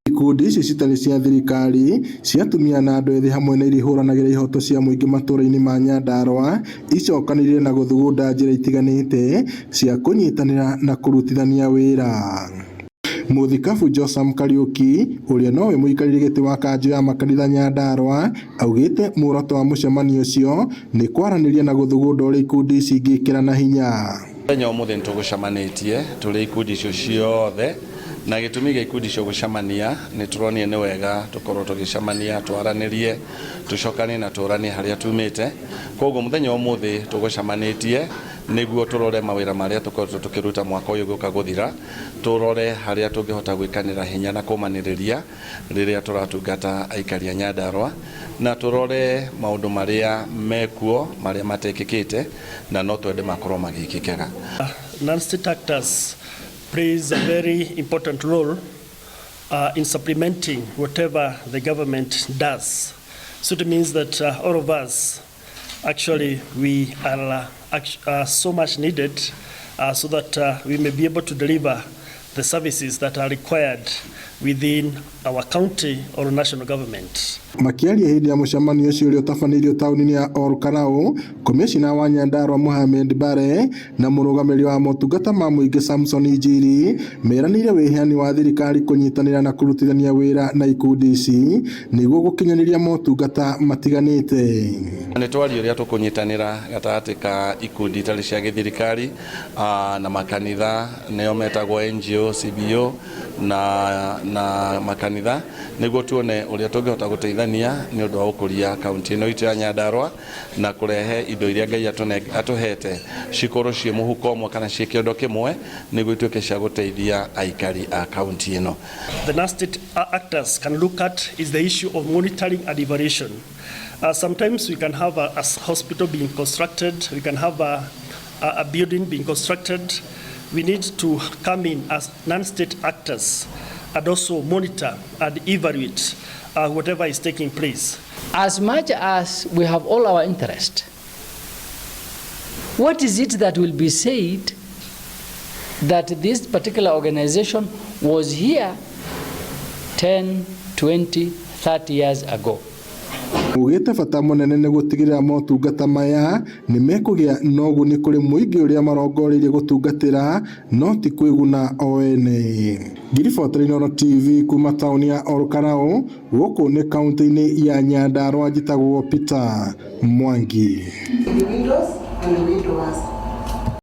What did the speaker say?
Ikundi ici citarĩ cia thirikari cia atumia na andũ ethĩ hamwe na iria ihũranagĩra ihoto cia mũingĩ matũra-inĩ ma Nyandarua icokanĩrĩire na gũthugunda njĩra itiganĩte cia kũnyitanĩra na kũrutithania wĩra. Mũthikabu Jotham Kariuki ũrĩa nowe mũikarĩri gĩtĩ wa kanjũ ya makanitha Nyandarua augĩte muoroto wa mũcemanio ũcio nĩ kwaranĩria na gũthugunda ũrĩa ikundi ici ingĩkĩrana hinya. Mũthenya ũmũthĩ nĩtũgũcemanĩtie tũrĩ ikundi icio ciothe na gĩtũmi gĩa ikundi icio gũcemania nĩ tũronire nĩ wega tũkorwo tũgĩcemania twaranĩrie tũcokanie na tũranie harĩa tumĩte. Koguo mũthenya ũmũthĩ tũgũcemanĩtie nĩguo tũrore mawĩra marĩa tũkoretwo tũkĩruta mwaka ũyũ ũgĩũka gũthira, tũrore harĩa tũngĩhota gwĩkanĩra hinya na kũmanĩrĩria rĩrĩa tũratungata aikari a Nyandarua, na tũrore maũndũ marĩa mekuo marĩa matekĩkĩte na no twende makorwo magĩkĩkega. Non-state actors plays a very important role in supplementing whatever the government does. So it means that all of us, actually, we are so much needed so that we may be able to deliver the services that are required within our county or national government. Makiaria hĩndĩ ya mũcemanio ũcio ũrĩa ũtabanĩirio taũni-inĩ ya Ol Kalou, Komishina wa Nyandarua Mohamed Bare na mũrũgamĩrĩri wa motungata ma mũingĩ Samson Njiri meranĩire wĩheani wa thirikari kũnyitanĩra na kũrutithania wĩra na ikundi ici nĩguo gũkinyanĩria motungata matiganĩte. Nĩ twaria ũrĩa tũkũnyitanĩra gatagatĩ ka ikundi itarĩ cia gĩthirikari na makanitha nĩo metagwo NGO, CBO na makanitha nĩguo tuone ũrĩa tũngĩhota gũteithania nĩ ũndũ wa gũkũria kaunti ĩno itũ ya Nyandarua na kũrehe indo iria Ngai atũhete cikorwo ciĩ mũhuko ũmwe kana ciĩ kĩondo kĩmwe nĩguo ituĩke cia gũteithia aikari a kaunti ĩno. The non-state actors can look at is the issue of monitoring and evaluation. Sometimes we can have a hospital being constructed, we can have a building being constructed. We need to come in as non-state actors and also monitor and evaluate whatever is taking place. As much as we have all our interest, what is it that will be said that this particular organization was here 10, 20, 30 years ago? Ugĩte bata mũnene nĩ gũtigĩrĩra motungata maya nĩ mekũgĩa na ũguni kũrĩ mũingĩ ũrĩa marongoreirie gũtungatĩra no ti kwĩguna o ene. Ngiribota Inooro TV kuma taũni ya Ol Kalou gũkũ nĩ kaunti-inĩ ya Nyandarua njĩtagwo Peter Mwangi. The windows and the windowers.